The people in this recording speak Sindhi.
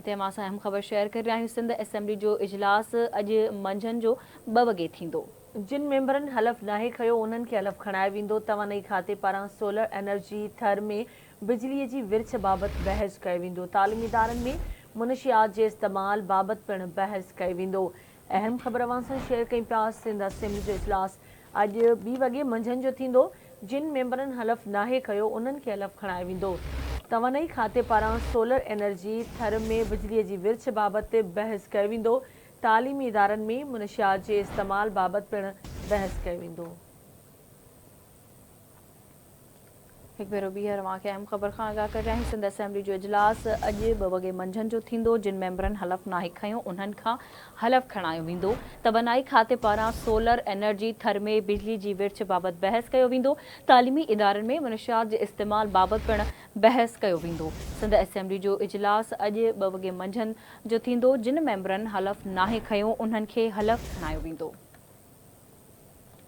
هتي اوهان سان اهم خبر شيئر ڪري رهيا آهيون سنڌ اسيمبلي جو اجلاس اڄ منجهند جو ٻه وڳي ٿيندو. جن ميمبرن حلف ناهي کنيو انهن کي حلف کڻايو ويندو، توانائي کاتي پاران سولر انرجي ٿر ۾ بجلي جي ورڇ بابت بحث ڪيو ويندو، تعليمي ادارن ۾ منشيات جي استعمال بابت پڻ بحث ڪيو ويندو. اهم خبر اوهان سان شيئر ڪيون پيا سنڌ اسيمبلي جو اجلاس اڄ ٻي وڳي منجهند جو ٿيندو، جن ميمبرن حلف ناهي کنيو انهن کي حلف کڻايو ويندو. توانائي کاتي پاران سولر انرجي، ٿر ۾ بجلي جي ورڇ بابت بحث ڪيو ويندو، تعليمي ادارن ۾ منشيات جي استعمال بابت پڻ بحث ڪيو ويندو. هڪ ڀيرو ٻيهر اوهان کي اهم خبر کان آگاهه ڪري رهيا آهيون سنڌ اسيمبلي جو اجلاس اڄ ٻه وڳي منجهند جو ٿيندو جن ميمبرن حلف ناهي کنيو انهن کان حلف کڻايو ويندو توانائي کاتي پاران سولر انرجي ٿر ۾ بجلي جي ورڇ بابت بحث ڪيو ويندو تعليمي ادارن ۾ منشيات جي استعمال بابت پڻ بحث ڪيو ويندو سنڌ اسيمبلي جو اجلاس اڄ ٻه وڳي منجهند جو ٿيندو جن ميمبرن حلف ناهي کنيو انهن کي حلف کڻايو ويندو.